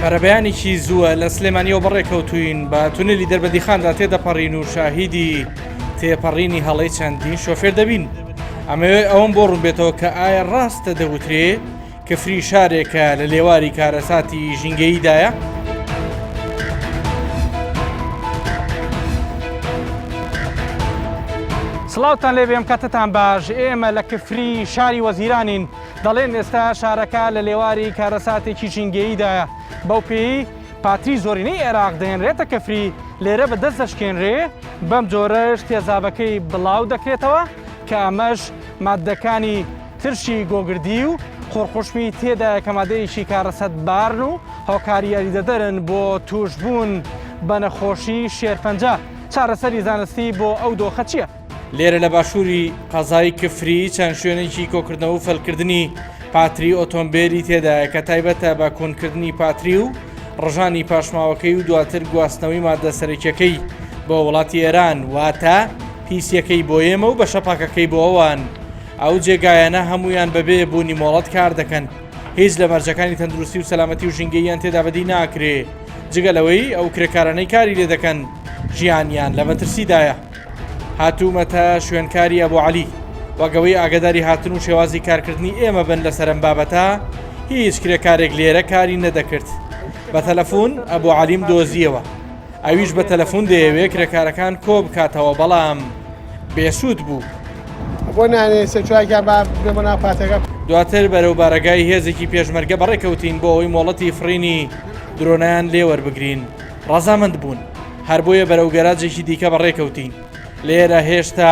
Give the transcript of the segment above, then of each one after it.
بەرەبەیانێکی زووە لە سلێمانیەوە بەڕێکەوتوین بە تونێلی دەربەندیخاندا تێدەپەڕین و شاهیدی تێپەڕینی هەڵەی چەندین شۆفێر دەبین. ئەمەوێ ئەوەم بۆ ڕوون بێتەوە کە ئایا ڕاستە دەوترێ کفری شارێکە لە لێواری کارەساتی ژینگەییدایە؟ سڵاوتان لێبێ ئەم کاتەتان باش ئێمە لە کفری شاری وەزیرانین دەڵێن ئێستا شارەکە لە لێواری کارەساتێکی ژینگەییدایە بەو پێی پاتری زۆرینەی عێراق دەهێنرێتە کفری لێرە بە دەست دەشکێنرێ بەم جۆرەش تێزابەکەی بڵاو دەکرێتەوە کە ئەمەش ماددەکانی ترشی گۆگردی و قوڕقوشمی تێدایە کە مادەیەکی کارەساتبارن و هۆکاری یاریدەدەرن بۆ تووشبوون بە نەخۆشی شێرپەنجە، چارەسەری زانستی بۆ ئەو دۆخە چییە؟ لێرە لە باشووری قەزای کفری چەند شوێنێکی کۆکردنەوە و فەلکردنی پاتری ئۆتۆمبێلی تێدایە کە تایبەتە بە کونکردنی پاتری و ڕژانی پاشماوەکەی و دواتر گواستنەوەی مادە سەرەکیەکەی بۆ وڵاتی ئێران واتە پیسیەکەی بۆ ئێمە و بەشە پاکەکەی بۆ ئەوان. ئەو جێگایانە هەموویان بەبێ بوونی مۆڵەت کار دەکەن هیچ لە مەرجەکانی تەندروستی و سەلامەتی و ژینگەییان تێدا بەدی ناکرێ جگە لەوەی ئەو کرێکارانەی کاری لێ دەکەن ژیانیان لە مەترسیدایە هاتوومەتە شوێنکاری ئەبوو عەلی وەگەوەی ئاگداری هاتن و شێوازی کارکردنی ئێمە بن لەسەر ئەم بابەتە هیچ کرێکارێک لێرە کاری نەدەکرد بە تەلەفۆن ئەبوو عەلیم دۆزیەوە ئەویش بە تەلەفون دەیەوێ کرێکارەکان کۆ بکاتەوە بەڵام بێسوود بوو. بۆ نانێ سێ چوارکیان با بێ بۆ ناو پاتەکە. دواتر بەرەو بارەگای هێزێکی پێشمەرگە بەڕێکەوتین بۆ ئەوەی مۆڵەتی فڕینی درۆنیان لێ وەربگرین ڕەزامەند بوون هەر بۆیە بەرەو گەراجێکی دیکە بەڕێکەوتین لێرە هێشتا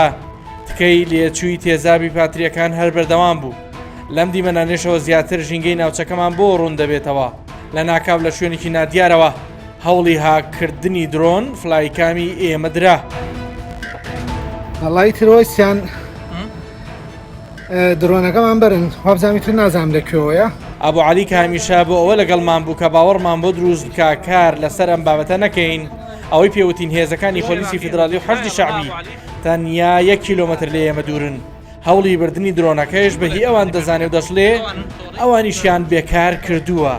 تکەی لێچووی تێزابی پاتریەکان هەر بەردەوام بوو لەم دیمەنانێشەوە زیاتر ژینگەی ناوچەکەمان بۆ ڕوون دەبێتەوە لە ناکاو لە شوێنێکی نادیارەوە هەوڵی هاککردنی درۆن فلایکامی ئێمە درا. وەڵی ترۆیسیان درۆنەکەمان بەرن وابزانانی تر نازانم لە کوێوەیە. ئەبو عەلی کە هەمیشە بۆ ئەوە لەگەڵمان بوو کە باوەڕمان بۆ دروست بکا کار لەسەر ئەم بابەتە نەکەین، ئەوەی پێوتین هێزەکانی پۆلیسی فیدراڵی و حەشدی شەعبی تەنیا یەک کیلۆمەتر لە ئێمە دوورن، هەوڵی بردنی درۆنەکەیش بە هی ئەوان دەزانێ و دەشڵێ ئەوانیشیان بێکار کردووە.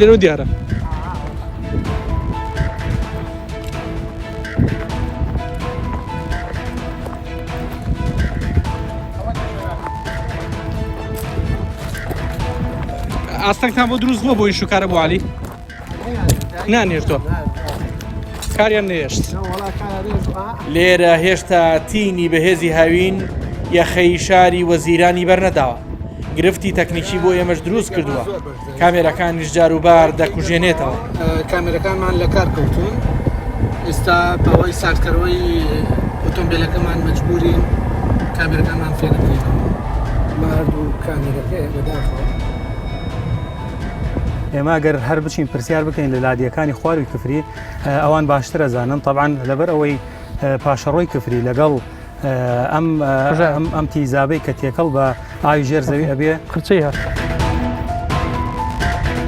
لێرەوە دیارە. ئاستەنگتان بۆ دروست بووە بۆ ئیش و کارە بۆ علی نانێشتوە کاریان نێشت لێرە هێشتا تینی بەهێزی هاوین یەخەی شاری وەزیرانی بەرنەداوە گرفتی تەکنیکی بۆ ئێمەش دروست کردووە کامێرەکانیش جاروبار دەکوژێنێتەوە کامێرەکانمان لە کار کەوتون ئێستا بەهۆی ساردکەرەوەی ئۆتۆمبیلەکەمان مەجبورین کامێرەکانمان فێر بکەینەوە ماردوو کامێرەکەی بەداخەوە ئێمە گەر هەر بچین پرسیار بکەین لە لادیەکانی خواروی کفری ئەوان باشتر ئەزانن تەبعەن لەبەر ئەوەی پاشەڕۆی کفری لەگەڵ ئەم ئەم تیزابەی کە تێکەڵ بە ئاوی ژێر زەوی ئەبێ قرچەی هەر.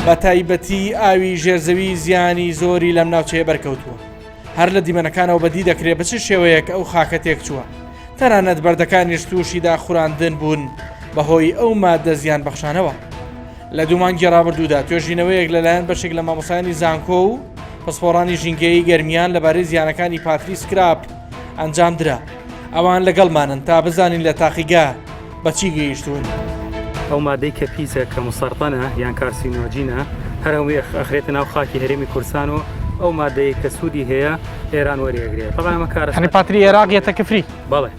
بە تایبەتی ئاوی ژێرزەوی زیانی زۆری لەم ناوچەیە بەرکەوتووە. هەر لە دیمەنەکانەوە بەدی دەکرێ بە چ شێوەیەک ئەو خاکە تێکچووە. تەنانەت بەردەکانیش تووشی داخوراندن بوون بەهۆی ئەو ماددە زیانبەخشانەوە. لە دوو مانگی ڕابردوودا توێژینەوەیەک لەلایەن بەشێک لە مامۆستایانی زانکۆ و پسپۆڕانی ژینگەیی گەرمیان لەبارەی زیانەکانی پاتری سکراپ ئەنجام درا. ئەوان لەگەڵمانن تا بزانین لە تاقیگە بە چی گەیشتوون. ئەو مادەی کە پیسە کە مسەرتەنە یان کارسینۆجینە هەر هەمووی ئەخرێتە ناو خاکی هەرێمی کوردستان و ئەو مادەیە کە سوودی هەیە ئێران وەری ئەگرێ تەبعەن ئەمە کارەسات یانی پاتری ئێراق یەتە کفری؟ بەڵێ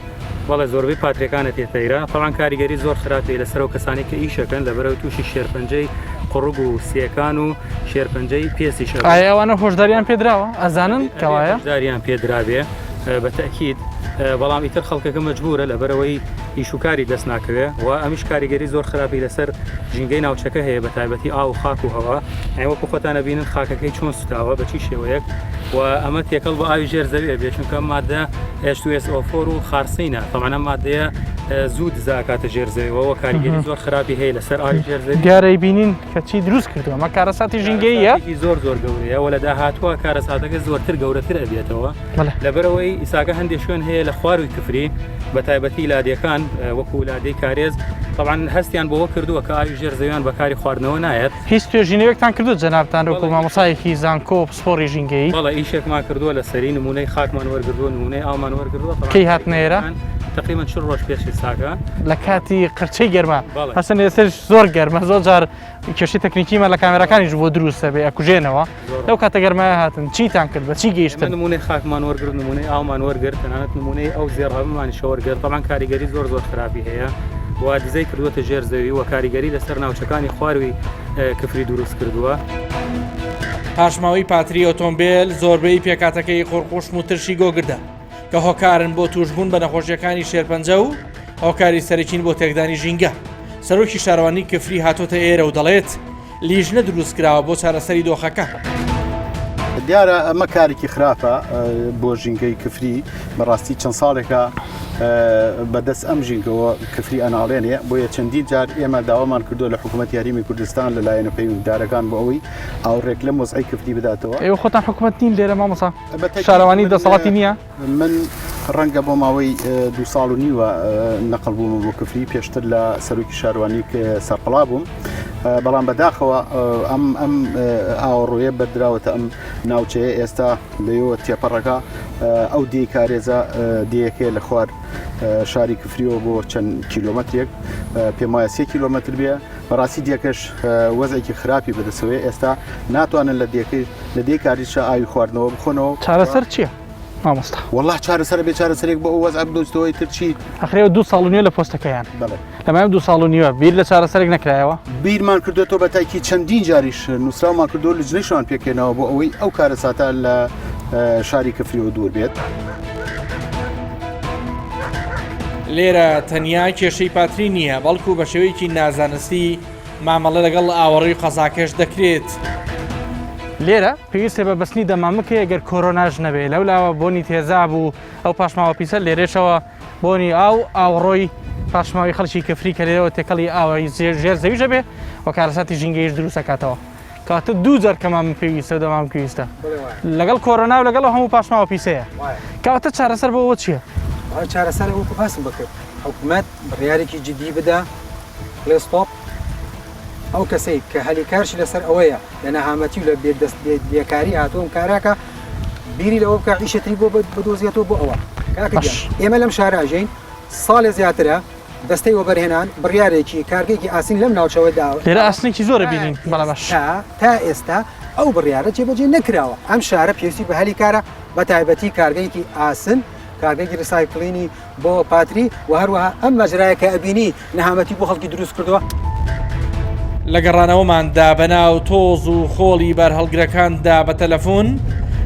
بەڵێ زۆربەی پاتریەکانە تێتە ئیران تەبعەن کاریگەری زۆر خراپی لەسەر ئەو کەسانەی کە ئیشەکەن لەبەرئەوەی تووشی شێرپەنجەی قوڕگ و سیەکان و شێرپەنجەی پێستیش ئەبن. ئایا ئەوانە هۆشداریان پێدراوە؟ ئەزانن کەوایە؟ هۆشداریان پێدرابێ بە تەئکید بەڵام ئیتر خەڵکەکە مەجبورە لەبەرئەوەی ئیش و کاری دەست ناکەوێ و ئەمیش کاریگەری زۆر خراپی لەسەر ژینگەی ناوچەکە هەیە بە تایبەتی ئاو و خاک و هەوا یانی وەکو خۆتان ئەبینن خاکەکەی چۆن سوتاوە بە چی شێوەیەک و ئەمە تێکەڵ بە ئاوی ژێر زەوی ئەبێ چونکە ئەم مادە H2SO4 و خارسینە تەبعەن ئەم مادەیە زوو دزە ئەکاتە ژێر زەویەوە و کاریگەری زۆر خراپی هەیە لەسەر ئاوی ژێر زەوی. دیارە ئەیبینین کە چی دروست کردووە ئەمە کارەساتی ژینگەییە. کارەساتێکی زۆر زۆر گەورەیە و لە داهاتووە کارەساتەکە زۆرتر گەورەتر ئەبێتەوە لەبەرئەوەی ئیساکە هەندێک شوێن هەیە. لە خواروی کفری بە تایبەتی لادێکان وەکو لادێی کارێز تەبعەن هەستیان بەوە کردووە کە ئاوی ژێر زەویان بەکاری خواردنەوە نایەت. هیچ توێژینەوەیەکتان کردووە جەنابتان وەکو مامۆستایەکی زانکۆ و پسپۆڕی ژینگەیی؟ بەڵێ ئیشێکمان کردووە لەسەری، نموونەی خاکمان وەرگردووە، نموونەی ئاومان وەرگردووە، تەبعەن کەی هاتنە ئێرە؟ تەقریبەن 40 ڕۆژ پێش ئێستاکە. لە کاتی قرچەی گەرما، بەڵێ. هەرچەندە ئێستاش زۆر گەرمە، زۆر جار کێشەی تەکنیکیمان لە کامێراکانیش بۆ دروست دەبێ ئەکوژێنەوە. لەو کاتە گەرمایە هاتن چیتان کرد بە چی گەیشتن؟ نمونەی خاکمان وەرگرت نمونەی ئاومان وەرگرت تەنانەت نمونەی ئەو زێڕهەبمانیشە وەرگرت تەبعەن کاریگەری زۆر زۆر خراپی هەیە و دزەی کردووەتە ژێر زەوی و کاریگەری لەسەر ناوچەکانی خواروی کفری دروست کردووە. پاشماوەی پاتری ئۆتۆمبێل زۆربەی پێکهاتەکەی قوڕقوشم و ترشی گۆگردە کە هۆکارن بۆ تووشبوون بە نەخۆشیەکانی شێرپەنجە و هۆکاری سەرەکین بۆ تێکدانی ژینگە. سەرۆکی شارەوانی کفری هاتۆتە ئێرە و دەڵێت، لیژنە دروستکراوە بۆ چارەسەری دۆخەکە. دیارە ئەمە کارێکی خراپە بۆ ژینگەی کفری بەڕاستی چەند ساڵێکە بەدەست ئەم ژینگەوە کفری ئەناڵێنێ بۆیە چەندین جار ئێمە داوامان کردو لە حکوومەت یاریمی کوردستان لە لایەنە پەیوەندیدارەکان بۆ ئەوەی ئاوڕێک لەم وەزعی کفری بداتەوە. ئێوە خۆتان حکوومەت نین لێرە مامۆستا؟ شارەوانی دەسەڵاتی نییە؟ من ڕەنگە بۆ ماوەی دو ساڵ و نیوە نەقل بوومە بۆ کفری پێشتر لە سەرۆکی شاروانی سەرقڵا بووم بەڵام بەداخەوە ئەم ئەم ئاوەڕۆیە بەردراوەتە ئەم ناوچەیە ئێستا لەوە تێپەڕەکە ئەو دی کارێزە دیەکەیە لە خوار شاری کفریەوە بۆ چەند کیلۆمەترێک پێم وایە سێ کیلۆمەتر بێ بەڕاستی دیەکەش وەزعێکی خراپی بەدەسەوەی ئێستا ناتوانن لە دیەکەی لە دێی کاریشە ئاوی خواردنەوە بخۆنەوە. چارەسەر چییە مامۆستا؟ وەڵا چارەسەرە بێ چارەسەرێک بۆ ئەو وەزعە بدۆزیتەوە ئیتر چی؟ ئەخر ئێوە دوو ساڵ و نیوە لە پۆستەکەیان. بەڵێ. لە ماوەی ئەم دوو ساڵ و نیوە بیر لە چارەسەرێک نەکرایەوە؟ بیرمان کردۆتەوە بە تاکی چەندین جاریش نووسراومان کردووە لجنەیشمان پێکهێناوە بۆ ئەوەی ئەو کارەساتە لە شاری کفریەوە دوور بێت. لێرە تەنیا کێشەی پاتری نییە، بەڵکو بە شێوەیەکی نازانستی مامەڵە لەگەڵ ئاوەڕۆی قەزاکەش دەکرێت. لێرە پێویستە بە بەستنی دەمامک هەیە گەر کۆرۆناش نەبێ لەولاوە بۆنی تێزاب و ئەو پاشماوە پیسە لێرەشەوە بۆنی ئاو ئاوەڕۆی پاشماوی خەڵکی کفری کە لێرەوە تێکەڵی ئاوی ژێر زەویش ئەبێ و کارەساتی ژینگەیش دروست ئەکاتەوە کەواتە دوو جار کەمام پێویستە و دەمام پێویستە لەگەڵ کۆرۆنا و لەگەڵ ئەو هەموو پاشماوە پیسەیە کەواتە چارەسەر بۆ ئەوە چییە؟ چارەسەر وەکو باسم بکرد حکومەت بڕیارێکی جدی بدا بڵێ ستۆپ ئەو کەسەی کە هەلی کارشی لەسەر ئەوەیە لە نەهامەتی و لە بێدەست بێکاری هاتووە ئەم کاراکە بیری لەوە بکە ئیشەتری بۆ بدۆزێتەوە بۆ ئەوە کاکە گیان ئێمە لەم شارە ژین ساڵێ زیاترە دەستەی وەبەرهێنان بڕیارێکی کارگەیەکی ئاسن لەم ناوچەوە داوە لێرە ئاسنێکی زۆرە بینین بەڵام باش تا ئێستا ئەو بڕیارە جێبەجێ نەکراوە ئەم شارە پێویستی بە هەلی کارە بە تایبەتی کارگەیەکی ئاسن کارگەیەکی recycling ی بۆ پاتری و هەروەها ئەم مەجرایە کە ئەبینی نەهامەتی بۆ خەڵکی دروست کردووە. لە گەڕانەوەماندا بەناو تۆز و خۆڵی بارهەڵگرەکاندا بە تەلەفۆن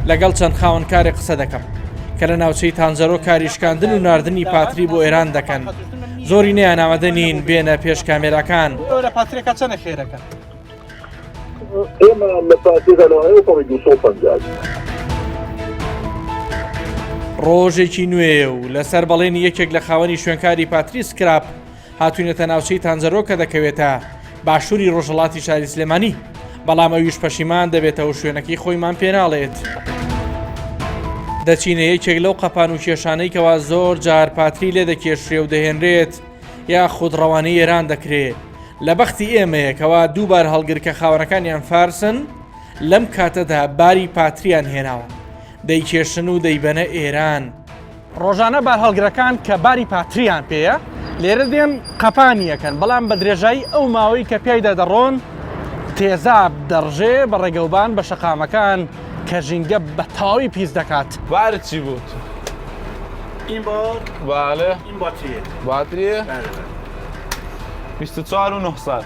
لەگەڵ چەند خاوەنکارێک قسە دەکەم کە لە ناوچەی تانجەرۆ کاری شکاندن و ناردنی پاتری بۆ ئێران دەکەن. زۆرینەیان ئامادە نین بێنە پێش کامێراکان. لە پاتریەکە چەنە خێرەکە؟ ئێمە لە پارتیدا لەوانەیە ئەوپەڕی 250 ڕۆژێکی نوێیە و لەسەر بەڵێنی یەکێک لە خاوەنی شوێنکاری پاتری سکراپ هاتوینەتە ناوچەی تانجەرۆ کە دەکەوێتە باشووری ڕۆژهەڵاتی شاری سلێمانی بەڵام ئەویش پەشیمان دەبێتەوە شوێنەکەی خۆیمان پێناڵێت. دەچینە یەکێک لەو قەپان و کێشانەی کەوا زۆر جار پاتری لێ دەکێشرێ و دەهێنرێت یاخود ڕەوانەی ئێران دەکرێ لە بەختی ئێمەیە کەوا دوو بارهەڵگر کە خاوەنەکانیان فارسن لەم کاتەدا باری پاتریان هێناوە دەیکێشن و دەیبەنە ئێران. ڕۆژانە بارهەڵگرەکان کە باری پاتریان پێیە لێرە دێن قەپانی ئەکەن بەڵام بە درێژایی ئەو ماوەی کە پیایدا دەڕۆن تێزاب دەڕژێ بە ڕێگەوبان بە شەقامەکان کە ژینگە بە تەواوی پیس دەکات. بارت چی بود؟ این بار بله این باتریه باتریه بله بله 24 و 900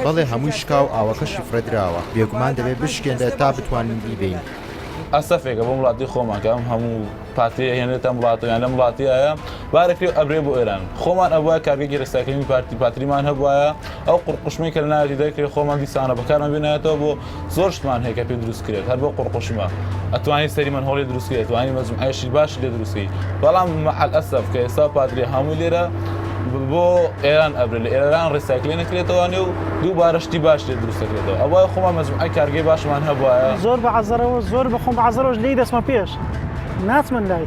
بەڵێ هەمووی شکا و ئاوەکەشی فڕێدراوە، بێگومان دەبێت بشکێنرێت تا بتوانین بیبەین. ئەسەفێکە بۆ وڵاتی خۆمان کە ئەم هەموو پارتیە هێنێتە ئەم وڵاتە یان لەم وڵاتیایە بارەکرێ و ئەبرێ بۆ ئێران خۆمان ئەبوایە کارگەیەکی recycling ی پارتی پاتریمان هەبوایە ئەو قوڕقوشمەی کە لە ناویەتی دەرکرێ خۆمان دیسانە بەکارمان بێنایەتەوە بۆ زۆر شتمان هەیە کە پێ دروست کرێت هەر بۆ قوڕقوشمە ئەتوانی سەری مەنهۆڵی دروست کرێت توانی مەجموعەیەشی باش لێ دروست کەی بەڵام مع الاسف کە ئێستا پاتری هەمووی لێرە بۆ ئێران ئەبرێ لە ئێران recycle ێ نەکرێتەوانێ و دووبارە شتی باش لێ دروست دەکرێتەوە ئەوە خۆمان مەجموعەی کارگەی باشمان هەبوایە زۆر بە عەزەرەوە زۆر بە خۆم بە عەزەرەوەش لێی دەچمە پێش ناچمە لای.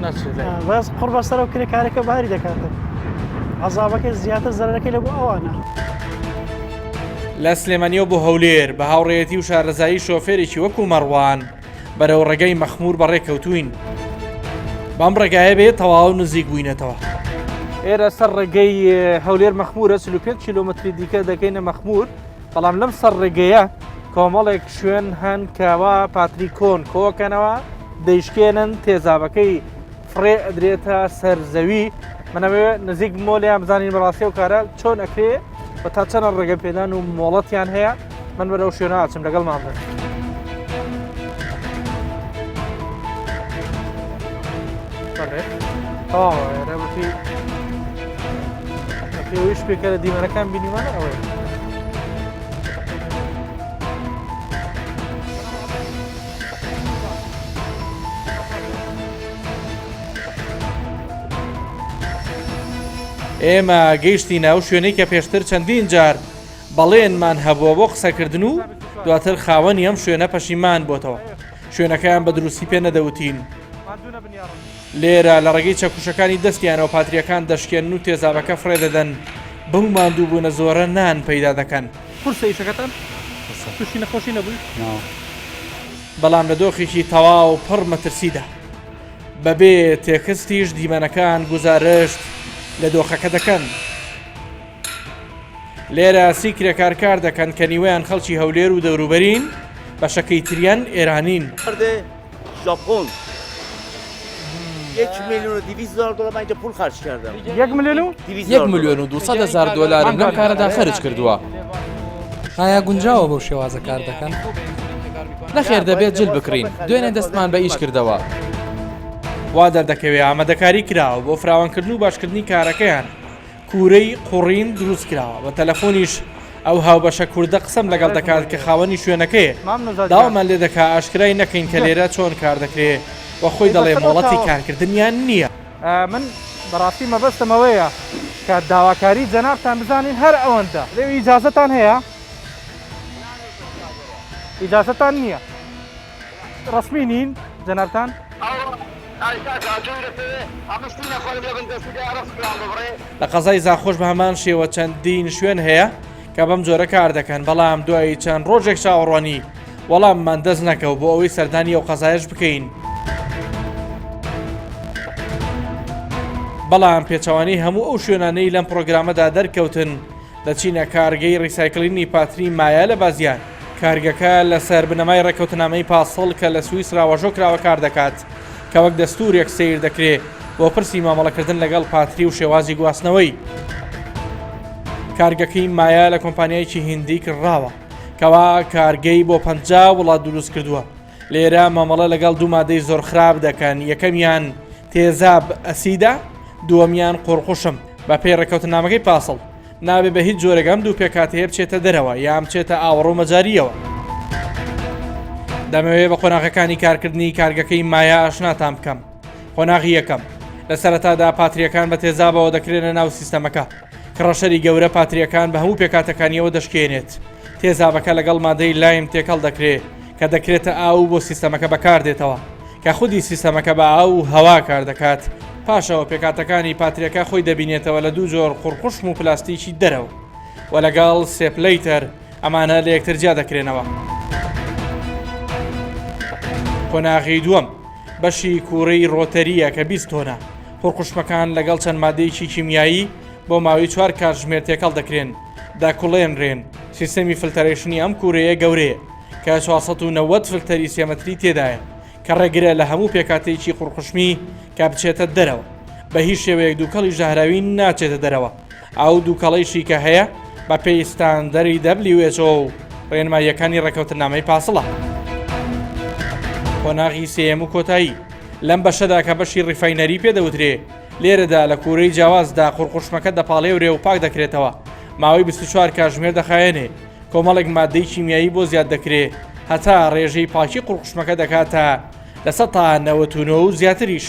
ناچێت بەس قڕ بەسەر و کرێکارەکە باری دەکاتن عەزابەکەی زیاتر زەرەکەی لە بۆ ئەوانە. لە سلێمانیەوە بۆ هەولێر بە هاوڕێیەتی و شارەزایی شۆفێرێکی وەکو مەڕوان بەرەو ڕێگای مەخمور بەڕێکەوتوین بەم ڕێگایە بێ تەواو نزیک بووینەتەوە. ئێرە سەر ڕێگەی هەولێر مەخمورە 45 کیلۆمەتری دیکە دەکەینە مەخمور بەڵام لەم سەر ڕێگەیە کۆمەڵێک شوێن هەن کەوا پاتری کۆن کۆکەنەوە دەیشکێنن تێزابەکەی فڕێ ئەدرێتە سەر زەوی منەوێ نزیک مۆلیان بزانین بەڕاستی و کارە چۆن ئەکرێ و تا چەنە ڕێگە پێدان و مۆڵەتیان هەیە من بەرەو شوێنە ئاچم لەگەڵمان بن. تەواوە ئێرە بەپێی بەپێی پێکە لە دیمەنەکان بینیمانە ئەوەیە. ئێمە گەیشتینە ئەو شوێنەی کە پێشتر چەندین جار بەڵێنمان هەبووە بۆ قسەکردن و دواتر خاوەنی ئەم شوێنە پەشیمان بۆتەوە شوێنەکەیان بە دروستی پێ نەدەوتین. لێرە لە ڕێگەی چەکوشەکانی دەستیانەوە پاتریەکان دەشکێنن و تێزابەکە فڕێ دەدەن، بەو ماندووبوونە زۆرە نان پەیدا دەکەن. قورسە ئیشەکەتان؟ تووشی نەخۆشی نەبووی؟ نا. بەڵام لە دۆخێکی تەواو پڕ مەترسیدا. بەبێ تێکستیش دیمەنەکان گوزارشت لە دۆخەکە دەکەن. لێرە سی کرێکار کار دەکەن کە نیوەیان خەڵکی هەولێر و دەوروبەرین، بەشەکەی تریان ئێرانین. ژاپۆن یک میلیون و 200 هزار دلار من اینجا پول خرج کردم یەک ملیۆن و 200 یەک ملیۆن و 200 هەزار دۆلارم لەم کارەدا خەرج کردووە. ئایا گونجاوە بەو شێوازە کار دەکەن؟ نەخێر دەبێت جل بکڕین، دوێنێ دەستمان بە ئیش کردەوە. وا دەردەکەوێ ئامادەکاری کراوە بۆ فراوانکردن و باشکردنی کارەکەیان. کوورەی قوڕین دروست کراوە، بە تەلەفۆنیش ئەو هاوبەشە کوردە قسەم لەگەڵ دەکات کە خاوەنی شوێنەکەیە، داوامان لێ دەکا ئاشکرای نەکەین کە لێرە چۆن کار دەکرێ و خۆی دەڵێ مۆڵەتی کارکردنیان نییە. من بەڕاستی مەبەستم ئەوەیە کە داواکاری جەنابتان بزانین هەر ئەوەندە. ئیجازەتان هەیە؟ ئیجازەتان نییە؟ ڕەسمی نین جەنابتان؟ لە قەزای زاخۆش بە هەمان شێوە چەندین شوێن هەیە کە بەم جۆرە کار دەکەن بەڵام دوای چەند ڕۆژێک چاوەڕوانی وەڵاممان دەست نەکەوت بۆ ئەوەی سەردانی ئەو قەزایش بکەین. بەڵام پێچەوانەی هەموو ئەو شوێنانەی لەم پرۆگرامەدا دەرکەوتن دەچینە کارگەی ڕیسایکلینی پاتری مایا لە بازیان. کارگەکە لەسەر بنەمای ڕێککەوتنامەی پاسڵ کە لە سویسرا واژۆ کراوە کار دەکات، کە وەک دەستوورێک سەیر دەکرێ بۆ پرسی مامەڵەکردن لەگەڵ پاتری و شێوازی گواستنەوەی. کارگەکەی مایا لە کۆمپانیایەکی هیندی کڕراوە، کەوا کارگەی بۆ 50 وڵات دروست کردووە. لێرە مامەڵە لەگەڵ دوو مادەی زۆر خراپ دەکەن، یەکەمیان تێزاب ئەسیدە، دووەمیان قوڕقوشم. بەپێی ڕێککەوتنامەکەی پاسڵ، نابێ بە هیچ جۆرێک ئەم دوو پێکهاتەیە بچێتە دەرەوە یان بچێتە ئاوەڕۆ مەجارییەوە. دەمەوێ بە قۆناغەکانی کارکردنی کارگەکەی مایا ئاشناتان بکەم. قۆناغی یەکەم، لە سەرەتادا پاترییەکان بە تێزابەوە دەکرێنە ناو سیستەمەکە. کڕەشەری گەورە پاترییەکان بە هەموو پێکهاتەکانییەوە دەشکێنێت. تێزابەکە لەگەڵ مادەی lime تێکەڵ دەکرێ کە دەکرێتە ئاو و بۆ سیستەمەکە بەکاردێتەوە. کە خودی سیستەمەکە بە ئاو و هەوا کار دەکات، پاشەوە پێکهاتەکانی پاتریەکە خۆی دەبینێتەوە لە دوو جۆر قوڕقوشم و پلاستیکی دەرەوە و لەگەڵ separator ئەمانە لە یەکتر جیا دەکرێنەوە. قۆناغی دووەم بەشی کوڕی rotary یە کە 20 تۆنە قوڕقوشمەکان لەگەڵ چەند مادەیەکی کیمیایی بۆ ماوەی چوار کاتژمێر تێکەڵ دەکرێن دەکوڵێنرێن سیستەمی filtration ی ئەم کوورەیە گەورەیە کە 490 فلتەری سێ مەتری تێدایە کە ڕێگرە لە هەموو پێکهاتەیەکی قوڕقوشمی کە بچێتە دەرەوە بە هیچ شێوەیەک دووکەڵی ژەهراوی ناچێتە دەرەوە ئەو دووکەڵەیشی کە هەیە بە پێی ستاندەری WHO و ڕێنماییەکانی ڕێکەوتنامەی پاسڵە. قۆناغی سێیەم و کۆتایی لەم بەشەدا کە بەشی refinery پێ دەوترێ لێرەدا لە کوورەی جیاوازدا قوڕقوشمەکە دەپاڵێورێ و پاک دەکرێتەوە ماوەی 24 کاژمێر دەخایەنێ کۆمەڵێک ماددەی کیمیایی بۆ زیاد دەکرێ هەتا ڕێژەی پاکی قوڕقوشمەکە دەکاتە 99% و زیاتریش.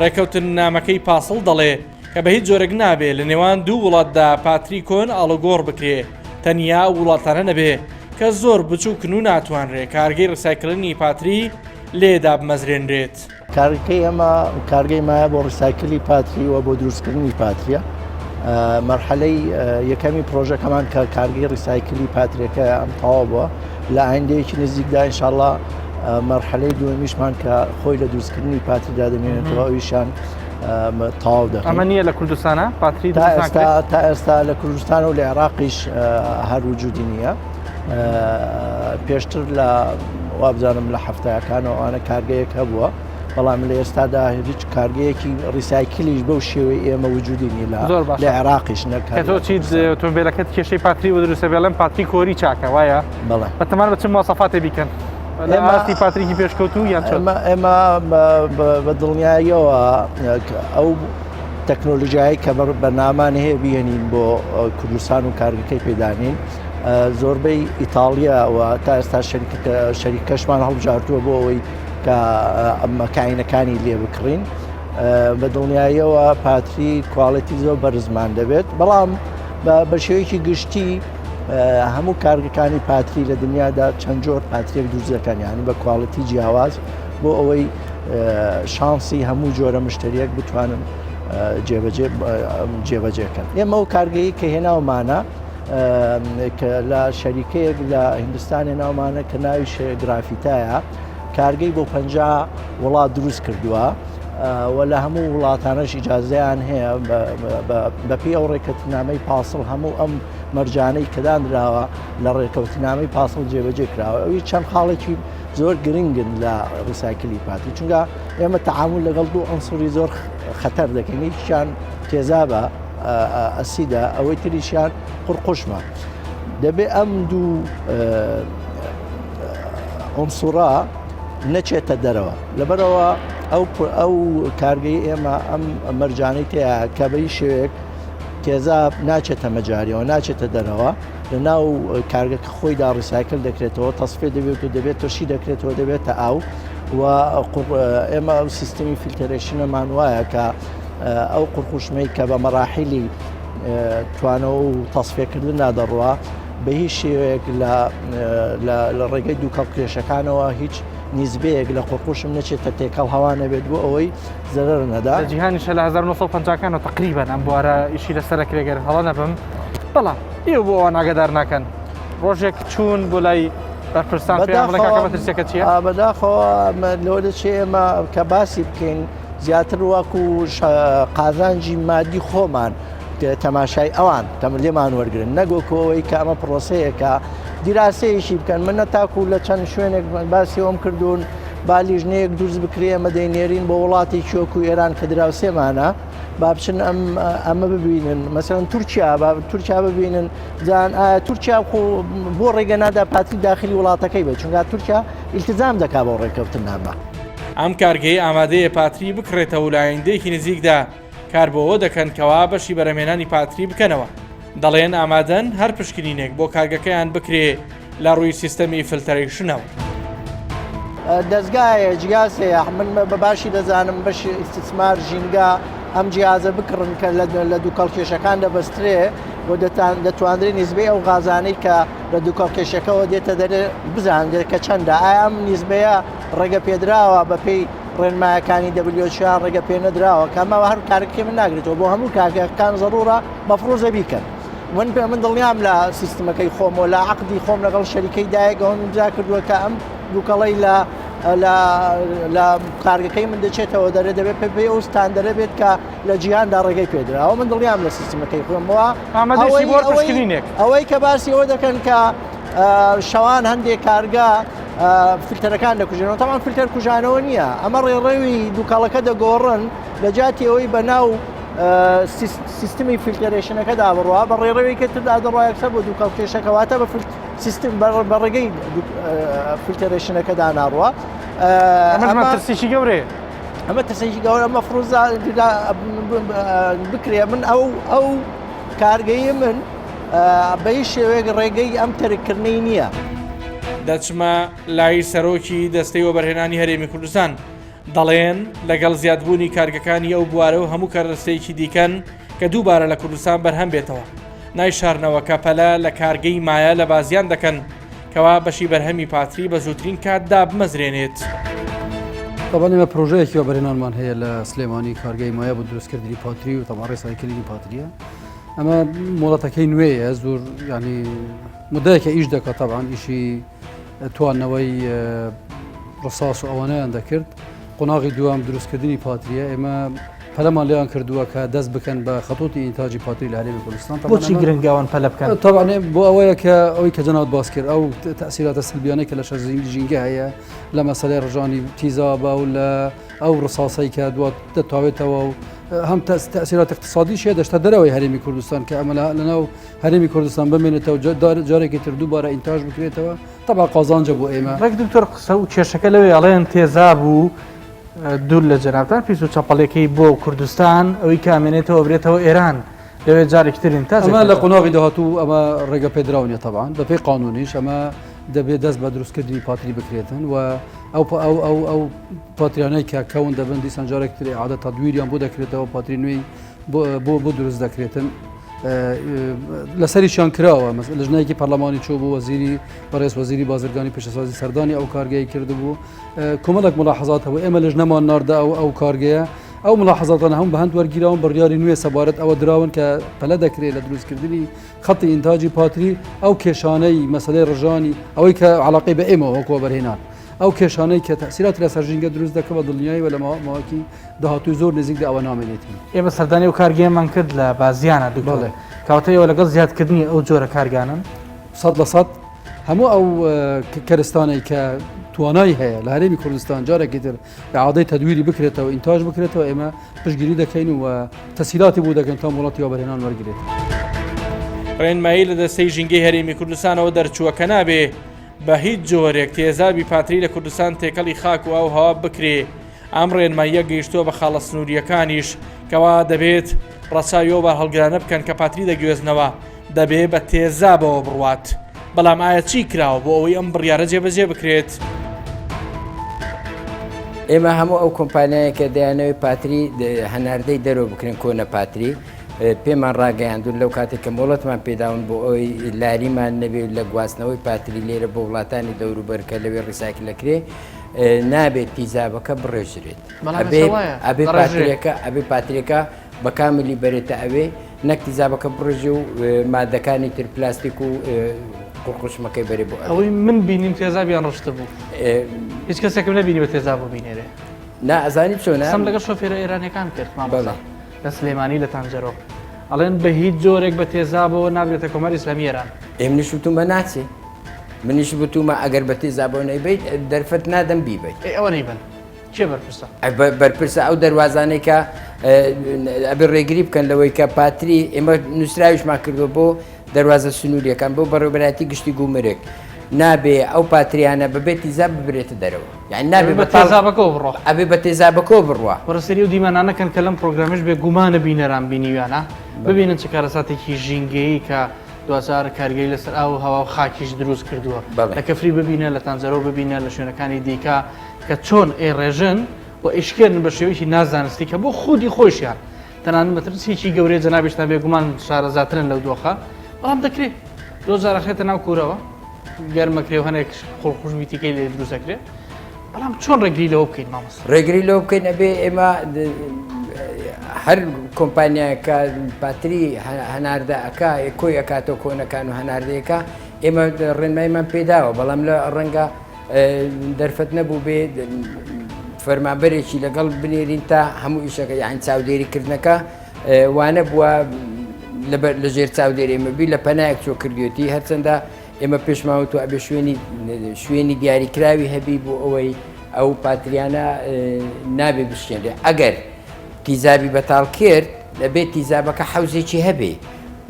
ڕێکەوتننامەکەی پاسڵ دەڵێ کە بە هیچ جۆرێک نابێ لە نێوان دوو وڵاتدا پاتری کۆن ئاڵوگۆڕ بکرێ تەنیا ئەو وڵاتانە نەبێ کە زۆر بچووکن و ناتوانرێ کارگەی recycling ی پاتری لێ دابمەزرێنرێت. کارگەکەی ئێمە کارگەی مایە بۆ recycle ی پاتری و بۆ دروستکردنی پاتریە. مەرحەلەی یەکەمی پرۆژەکەمان کە کارگەی recycle ی پاتریەکە ئەم تەواو بووە لە ئایندەیەکی نزیکدا ئینشاڵڵا مەرحەلەی دووەمیشمان کە خۆی لە دروستکردنی پاتریدا دەمێنێتەوە ئەویشان تەواو دەکەین. ئەمە نییە لە کوردستانە پاتری تا ئێستا تا ئێستا لە کوردستان و لە عێراقیش هەر وجودی نییە. پێشتر لە وابزانم لە هەفتاکانەوە ئەوانە کارگەیەک هەبووە بەڵام لە ئێستادا هیچ کارگەیەکی recycle یش بەو شێوەی ئێمە وجودی نیە لە زۆر باشە. لە عێراقیش نەک کە تۆ چیت ئۆتۆمبیلەکەت کێشەی پاتری بۆ دروستە بێڵم پاتری کۆری چاکە وایە بەڵێ بەتەمان بە چ مواسەفاتێ بیکەن لە ئێمە- ئاستی پاتریکی پێشکەوتوو یان چۆن ئێمە ئێمە بە- بە- بە دڵنیاییەوە ئەو تەکنۆلۆژیایی کە بەر- بەرنامان هەیە بیهێنین بۆ کوردستان و کارگەکەی پێدانین زۆربەی ئیتاڵیا و تا ئێستا شەریکەشمان هەڵبژاردووە بۆ ئەوەی کە مەکاینەکانی لێ بکڕین بە دڵنیاییەوە پاتری quality زۆر بەرزمان دەبێت بەڵام بە شێوەیەکی گشتی هەموو کارگەکانی پاتری لە دنیادا چەند جۆر پاتریەک دروست دەکەن یعنی بە quality جیاواز بۆ ئەوەی شانسی هەموو جۆرە مشتریەک بتوانن جێبەجێکەن ئێمە و کارگەیی کە هێناومانە کە لە شەریکەیەک لە هندستانی ناومانە کە ناوی گرافیتایە کارگەی بۆ 50 وڵات دروست کردووە و لە هەموو وڵاتانەش ئیجازیان هەیە بەپی ئەو ڕێکەتنامەی پاسڵ هەموو ئەم مەرجانەی کەدانراوە لە ڕێکەوتنامەی پاسڵ جێبەجێ کراوە ئەوی چەند خاڵێکی زۆر گرنگن لە recycle ی پاتری چونکە ئێمە تەعامول لەگەڵ دوو عەنسوری زۆر خەتەر دەکەین یەکیان تێزابە ئەسیدە ئەوەی تریشیان قورقوشمە دەبێ ئەم دوو عنسوڕە نەچێتە دەرەوە لەبەرەوە ئەو ئەو کارگەی ئێمە ئەم مەرجانەی تەیە کە بەی شێوەیەک تێزاب ناچێتە مەجاریەوە ناچێتە دەرەوە لە ناو کارگەکە خۆیدا recycle دەکرێتەوە تەسفێ دەبێت و دەبێت ترشی دەکرێتەوە دەبێتە ئاو و ئێمە ئەو سیستمی filtration ەمان وایە کە ئەو قورقوشمەی کە بە مەراحیلی توانەوە و تەسفێکردندا دەڕوا بە هیچ شێوەیەک لە ڕێگەی دووکەڵ کێشەکانەوە هیچ نیزبەیەک لە قورقوشم نەچێتە تێکەڵ هەوا نەبێت بۆ ئەوەی زەرەر نەدا. لە جیهانیشە لە 1950 کانەوە تقریبا ئەم بوارە ئیشی لەسەر ئەکرێ گەر هەڵە نەبم بەڵام ئێوە بۆ ئەوان ئاگادار ناکەن ڕۆژێک چوون بۆ لای بەرپرسان پێیان بڵێ کاکە مەترسیەکە چییە؟ بەداخەوە لەوە دەچێ ئێمە کە باسی بکەین زیاتر وەکو قازانجی مادی خۆمان تەماشای ئەوان تەم لێمان وەرگن نەگۆکەوەی کە ئەمە پرۆسەیەکە دیراسەیەکی بکەن من تاکو لە چەند شوێنێک باسی ئەوم کردوون با لیژنەیەک دروست بکرێ ئەمە دەینێرین بۆ وڵاتی چۆک و ئێران کە دراوسێمانە با بچن ئەم ئەمە ببینن مەسەن تورکیا با تورکیا ببینن جان ئایا تورکیا خۆ بۆ ڕێگە نادا پاتری داخلی وڵاتەکەی بێت چونگا تورکیا ئیلتزام دەکا بۆ ڕێککەوتننامە. ئەم کارگەیە ئامادەیە پاتری بکڕێتەوە و لە ئایندەیەکی نزیکدا کار بۆ ئەوە دەکەن کەوا بەشی بەرهەمهێنانی پاتری بکەنەوە. دەڵێن ئامادەن هەر پشکنینێک بۆ کارگەکەیان بکرێ لە ڕووی سیستەمی filtration ەوە. دەزگایە جیاز هەیە من بە باشی دەزانم بەشی ئیستیسمار ژینگە ئەم جیازە بکڕن کە لە دووکەڵ کێشەکان دەبەسترێ و دەتواندرێ نیزبەی ئەو غازانەی کە لە دووکەڵ کێشەکەەوە دێتە دەرێ بزانرێت کە چەندە ئایا ئەم نیزبەیە ڕێگە پێدراوە بەپێی ڕێنمایەکانی WHO ڕێگە پێ نەدراوە کە ئەمە هەر کارەکەی من ناگرێتەوە بۆ هەموو کارگەکان زەڕوڕە مەفروزە بیکەن من پێ من دڵنیام لە سیستمەکەی خۆم و لە عقدی خۆم لەگەڵ شەریکەی دایک ئەوم ئیمزا کردووە کە ئەم دووکەڵەی لە لە لە کارگەکەی من دەچێتەوە دەرێ دەبێت پێ پێی ئەو ستاندەرە بێت کە لە جیهاندا ڕێگەی پێدراوە من دڵنیام لە سیستمەکەی خۆمەوە ئامادەشی بۆ پشکنینێک ئەوەی کە باسی ئەوە دەکەن کە شەوان هەندێک کارگە فلتەرەکان دەکوژێنەوە تاوان فلتەر کوژانەوە نییە ئەمە ڕێڕەوی دووکەڵەکە دەگۆڕن لە جاتی ئەوەی بە ناو سیستمی filtration ەکەدا بڕوا بە ڕێڕەوێکی تردا دەڕوا یەکسەر بۆ دووکەڵ کێشەکە واتە بە سیستم بە ڕێگەی filtration ەکەدا ناڕوا ئەمە مەترسیی گەورەیە ئەمە ترسێکی گەورە مەفروزە بکرێ من ئەو ئەو کارگەی من بە هیچ شێوەیەک ڕێگەی ئەم تەرککردنەی نییە. دەچمە لای سەرۆکی دەستەی وەبەرهێنانی هەرێمی کوردستان، دەڵێن لەگەڵ زیادبوونی کارگەکانی ئەو بوارە و هەموو کەرەستەیەکی دیکەن کە دووبارە لە کوردستان بەرهەم بێتەوە، نایشارنەوە کە پەلە لە کارگەی مایە لە بازیان دەکەن کەوا بەشی بەرهەمی پاتری بە زووترین کات دابمەزرێنێت. تەبعەن ئێمە پرۆژەیەکی وەبەرهێنانمان هەیە لە سلێمانی کارگەی مایە بۆ دروستکردنی پاتری و تەبعەن recycling ی پاتریە ئەمە مۆڵەتەکەی نوێیە زۆر ینی مدەیەکە ئیش دەکات تەبعەن ئیشی توانەوەی ڕساس و ئەوانەیان دەکرد قۆناغی دووەم دروستکردنی پاتریە ئێمە پەلەمان لێیان کردووە کە دەست بکەن بە خەتوتی ئینتاجی پاتری لە هەرێمی کوردستان بۆچی گرنگە ئەوان پەلە بکەن؟ تەبعەن بۆ ئەوەیە کە ئەوەی کە جەنابت باس کرد ئەو تەئسیراتە سلبیانەی کە لە شەر ژینگە هەیە لە مەسەلەی ڕژانی تیزابە و لە ئەو ڕساسەی کە دوات دەتاوێتەوە و هەم تەئسیرات اقتصادیش هەیە دەشتە دەرەوەی هەرێمی کوردستان کە ئەمە لەناو هەرێمی کوردستان بمێنێتەوە جارێکی تر دووبارە ئینتاج بکرێتەوە تەبعا قازانجە بۆ ئێمە. ڕێک دکتۆر قسە و کێشەکە لەوێ ئەڵێن تێزاب و دوور لە جەنابتان پیس و چەپەڵیەکەی بۆ کوردستان ئەوی کە ئەمێنێتەوە ئەبرێتەوە ئێران لەوێ جارێکی تر ئینتاج ئەمە لە قۆناغی داهاتوو ئەمە ڕێگە پێدراو نیە تەبعەن بەپێی قانونیش ئەمە دەبێت دەست بە دروستکردنی پاتری بکرێتن و ئەو ئەو ئەو ئەو پاتریانەی کە کەون دەبن دیسان جارێک تر ئیعادە تەدویریان بۆ دەکرێتەوە پاتری نوێی بۆ بۆ دروست دەکرێتن لەسەریشیان کراوە لەژنایەکی پەرلەمانی چۆ بۆ وەزیری بەڕێز وەزیری بازرگانی پیشەسازی سەردانی ئەو کارگەی کردبوو کۆمەڵێک ملاحەزات هەبوو ئێمە لەژنەمان ناردە ئەو ئەو کارگەیە ئەو ملاحەزاتانە هەم بە هەند وەرگیراون بڕیاری نوێ سەبارەت ئەوە دراون کە پەلە دەکرێت لە دروستکردنی خەتی ئینتاجی پاتری ئەو کێشانەی مەسلەی ڕژانی ئەوەی کە علاقەی بە ئێمە وەکو وەبەرهێنان ئەو کێشانەی کە تەسیرات لەسەر ژینگە دروست دەکە بە دڵنیایی و لە ماوەکی داهاتووی زۆر نزیکدا ئەوە نامێنێتی. ئێمە سەردانی ئەو کارگەیەمان کرد لە بازیانە دکتۆر. بەڵێ. کەواتە ئێوە لەگەڵ زیادکردنی ئەو جۆرە کارگانەن؟ 100% هەموو ئەو کەرستانەی کە توانای هەیە لە هەرێمی کوردستان جارێکی تر ئیعادەی تەدویری بکرێتەوە ئینتاج بکرێتەوە ئێمە پشتگیری دەکەین و تەسهیلاتی بۆ دەکەین تا مۆڵەتی وەبەرهێنان وەرگرێت. ڕێنمایی لە دەستەی ژینگەی هەرێمی کوردستانەوە دەرچووە کە نابێ بە هیچ جۆرێک تێزابی پاتری لە کوردستان تێکەڵی خاک و ئاو هەوا بکرێ، ئەم ڕێنماییە گەیشتووە بە خاڵە سنوورییەکانیش، کەوا دەبێت ڕەچاوی ئەو بارهەڵگرانە بکەن کە پاتری دەگوێزنەوە، دەبێ بە تێزابەوە بڕوات. بەڵام ئایا چی کراوە بۆ ئەوەی ئەم بڕیارە جێبەجێ بکرێت؟ ئێمە هەموو ئەو کۆمپانیایە کە دەیانەوێت پاتری هەناردەی دەرەوە بکرێن کۆنە پاتری پێمان ڕاگەیاندون لەو کاتێک کە مۆڵەتمان پێداون بۆ ئەوەی لاریمان نەبێت لە گواستنەوەی پاتری لێرە بۆ وڵاتانی دەوروبەر کە لەوێ recycle دەکرێ نابێت تیزابەکە بڕێژرێت ئەبێ پاتریەکە ئەبێ پاتریەکە بە کاملی بەرێتە ئەوێ نەک تیزابەکە بڕژێ و مادەکانی تر پلاستیک و قوڕقوشمەکەی بەرێ بۆ ئەوەی من بینیم تێزابیان ڕشتە بوو هیچ کەسێکم نەبینی بە تێزاب بۆ بینێرێ نا ئەزانی چۆنە قسەم لەگەڵ شۆفێرە ئێرانیەکان کرد مامۆستا لە سلێمانی لە تانجەرۆ ئەڵێن بە هیچ جۆرێک بە تێزابەوە نابرێتە کۆماری ئیسلامی ئێران. ئێ منیش وتومە ناچێ. منیش وتومە ئەگەر بە تێزابەوە نەیبەیت دەرفەت نادەم بیبەیت. ئەی ئەوە نەیبەن کێ بەرپرسە؟ بەرپرسە ئەو دەروازانەی کە ئەبێ ڕێگری بکەن لەوەی کە پاتری ئێمە نووسراویشمان کردووە بۆ دەروازە سنووریەکان بۆ بەڕێوەبەرایەتی گشتی گومرگ نابێ ئەو پاتریانە بەبێ تیزاب ببرێتە دەرەوە یعنی نابێ بە تێزابەکەوە بڕۆ ئەبێ بە تێزابەکەوە بڕوا. وەرە سەیری ئەو دیمەنانە کەن کە لەم پرۆگرامەش بێ گومانە بینەران بینیویانە ببینن چ کارەساتێکی ژینگەیی کە دواجار کاریگەری لەسەر ئاو و هەوا و خاکیش دروست کردووە لە کەفری ببینە لە تانجەرۆ ببینە لە شوێنەکانی دیکە کە چۆن ئەیڕێژن و ئەیشکێنن بە شێوەیەکی نازانستی کە بۆ خودی خۆیشیان تەنانەت مەترسیەکی گەورەیە جەنابیشتان بێگومان شارەزاترن لەو دۆخە بەڵام دەکرێت زۆر جار ئەخرێتە ناو کورەوە گەرمەکرێ و هەنێک قوڵقوژمی تیکەی لێ دروست دەکرێت بەڵام چۆن ڕێگری لەوە بکەین مامۆستا؟ ڕێگری لەوە بکەین ئەبێ ئێمە هەر کۆمپانیایەکە پاتری هەناردە ئەکا کۆی ئەکاتەوە کۆنەکان و هەناردەیەکە ئێمە ڕێنماییمان پێداوە بەڵام لە ڕەنگە دەرفەت نەبوو بێ فەرمانبەرێکی لەگەڵ بنێرین تا هەموو ئیشەکە یان چاودێریکردنەکە وانە بووە لە ژێر چاودێری ئێمە بی لە پەنایەک چۆ کردوێتی هەرچەندە ئێمە پێشماوە تو ئەبێ شوێنی شوێنی دیاریکراوی هەبی بۆ ئەوەی ئەو پاتریانە نابێ بشکێنرێ ئەگەر تیزابی بەتاڵ کرد دەبێت تیزابەکە حەوزێکی هەبێ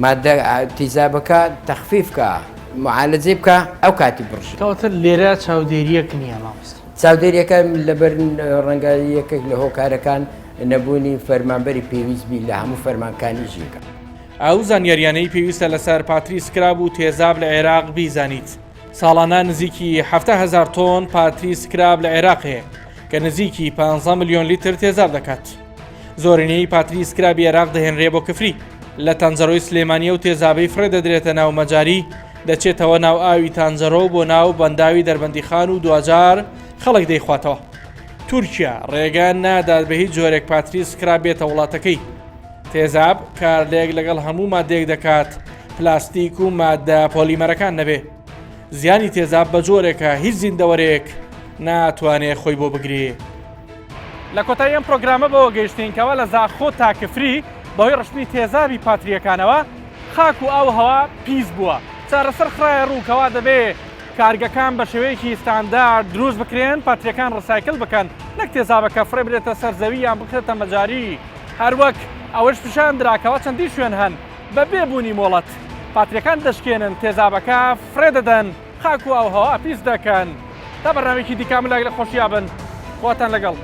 مادە تیزابەکە تەخفیف کە معالەجەی بکە ئەو کاتی بڕژێ. کەواتە لێرە چاودێریەک نییە مامۆستا. چاودێریەکە لەبەر ڕەنگە یەکێک لە هۆکارەکان نەبوونی فەرمانبەری پێویست بی لە هەموو فەرمانکانی ژینگە. ئەو زانیاریانەی پێویستە لەسەر پاتری سکراب و تێزاب لە عێراق بیزانیت. ساڵانە نزیکی 70 هەزار تۆن پاتری سکراب لە عێراق هەیە کە نزیکی 15 ملیۆن لیتر تێزاب دەکات. زۆرینەی پاتری سکرابی عێراق دەهێنرێ بۆ کفری. لە تەنجەرۆی سلێمانی ئەو تێزابەی فڕێ دەدرێتە ناو مەجاری دەچێتەوە ناو ئاوی تانجەرۆ بۆ ناو بەنداوی دەربەندیخان و دواجار خەڵک دەیخواتەوە. تورکیا ڕێگا نادات بە هیچ جۆرێک پاتری سکراب بێتە وڵاتەکەی. تێزاب کارلێک لەگەڵ هەموو مادەیەک دەکات پلاستیک و مادە پۆلیمەرەکان نەبێ. زیانی تێزاب بە جۆرێکە هیچ زیندەوەرێک ناتوانێ خۆی بۆ بگرێ. لە کۆتایی ئەم پرۆگرامە بەوە گەیشتین کەوا لە زاخۆ تا کفری بەهۆی ڕشتنی تێزابی پاترییەکانەوە خاک و ئاو و هەوا پیس بووە. چارەسەر خرایە ڕوو کەوا دەبێ کارگەکان بە شێوەیەکی ستاندارد دروست بکرێن، پاترییەکان ڕسایکل بکەن نەک تێزابەکە فڕێ بدرێتە سەر زەوی یان بخرێتە مەجاری. هەروەک ئەوەش پیشان درا کەوا چەندین شوێن هەن بە بێ بوونی مۆڵەت پاتریەکان دەشکێنن، تێزابەکە فڕێ دەدەن، خاک و ئاووهەوا پیس دەکەن. تا بەرنامەیەکی دیکە ملاک لە خۆشیا بن. خواتان لەگەڵ.